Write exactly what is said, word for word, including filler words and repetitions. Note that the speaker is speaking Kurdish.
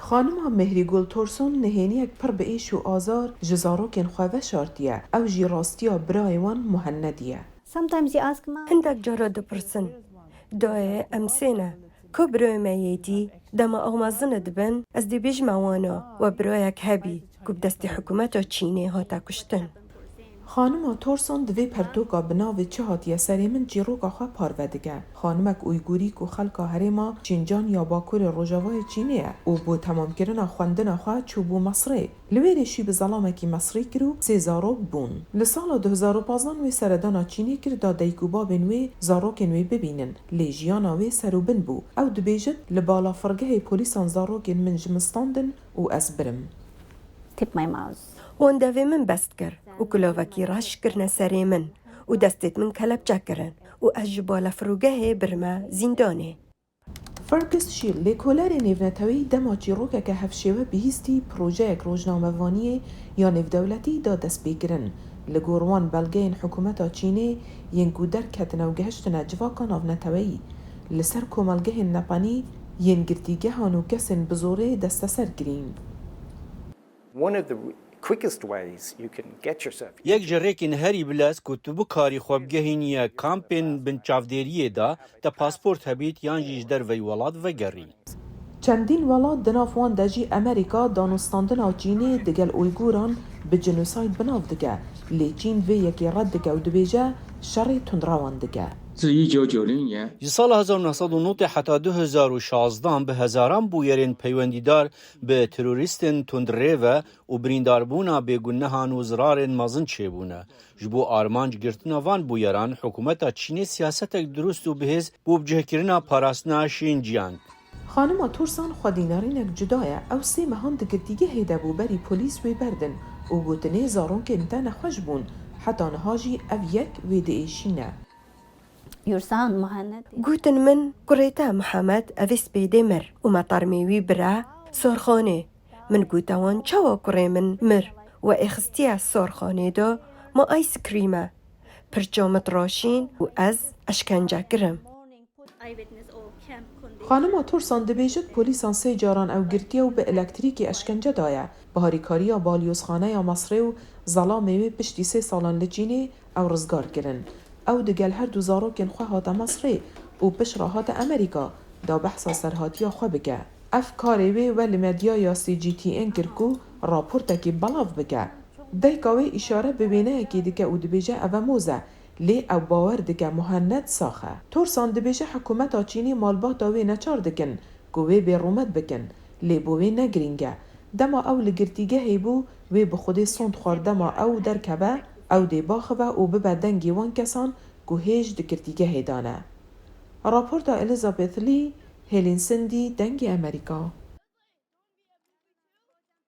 Xanima Mehrîgul Torson nihêniyek pir bi êş û azar ji zarokên xwe veşartiye. Ew jî rastiya birayê wan Muhennedî ye. Sometimes you ask me. Hindek cara dipirsin, dayê em sê ne? Ku birayê me yê dî? Dema ew mezin dibin, ez dê bêjime wana we birayek hebî ku bi destê hikûmeta Çînê hate kuştin. Xanima Torson di vê pertoka bi navê Çi hatiye serê min çîroka xwe parve dike. Xanimek Uygûrî ku xelka herêma Şîncan ya Bakurê Rojavayê Çînê ye û bo temamkirina xwendina xwe çûbû Mesrê. Li wê rêşî bi zelamekî Mesrî kir û sê zarok bûn. Li sala du hezar û pazdeh wê seredana Çînê kir da dayik û babên wê zarokên wê bibînin, lê jiyana wê serûbin bû. Ew dibêjit, li balafirgehê polîsan zarokên min ji min standin û ez birim. Tip my mouse. Wan devê min best kir û kulavekî reş kirine serê min û destêt min kelepçe kirin û ez ji balafirûgehê birime zîndanê. Fergus Shield, lêkolerê nêvneteweyî dema çîrokeke hevşêwe bihîstî projeyek rojnamevaniyê ya nêvdewletî da destpêkirin. Li gor wan belgeyên hikûmeta Çînê yên ku derketine û gihiştine civaka navneteweyî, li ser komelgehên nepenî yên girtîgehan û kesên bi zorê desteser kirîn. One of the quickest ways you can get yourself Yek ji rêkên herî bilez ku tu bikarî xwe bigehînî ye kampên bin çavdêriyê de, te pasport hebît yan jî ji derveyî welat vegerî. Çendîn welat, di nav wan de jî Amerîka, danûstandina Çînê digel Uygûran bi jenosayd bi nav dike, lê Çîn vê yekê red dike û dibêje şerê tundrewan dike. Ji sala hezar û neh sed û nod heta du hezar û şazdehan bi hezaran bûyerên peywendîdar bi terorîstên tundrêve û birîndarbûna bêgunehan û zirarên mezin çêbûne. Ji bo armanc girtina van bûyeran, hikûmeta Çînê siyasetek dirust û bihêz bo bicihkirina parastina Xinjiang. Xanima Torson xwedî nerînek cuda ye. Ew sê mehan di girtîgehê de bû berî polîs wê berdin û gotinê zarokên te nexweş bûn. Heta niha jî ev yek wê diêşîne. Your son, Muhanned. Gotin min, kurê te Mihemed, ev ê spêdê mir û me termê wî bire sorxanê. Min gote wan, çawa kurê min mir? We êxistiye sorxanê de, ma ice cream e. Pirça min diraşîn û ez eşkence kirim. Xanima Torson dibêjit, polîsan sê caran ew girtiye û bi elektrîkê eşkence daye. Bi harîkariya balyozxaneya Mesrê û zelamê wê piştî sê salan li Çînê ew rizgar kirin. Ew digel her du zarokên xwe hate Mesrê û piştre hate Amerîka da behsa serhatiya xwe bike. Ev karê wê we li medyaya C G T N kir ku raportekê belav bike. Dayika wê îşare bi wêneyekê dike û dibêje, ev e moz e, lê ew bawer dike Muhanned sax e. Torson dibêje, hikûmeta Çînê malbata wê neçar dikin ku wê bêrûmet bikin, lê bo wê ne girîng e. Dema ew li girtîgehê bû, wê bi Xwedê sond xwar dema ew derkeve, ew dê baxive û bibe dengê wan kesan ku hêj di girtîgehê de ne. Raporta Elizabeth Lee, Helen Cindy, Dengê Amerîka.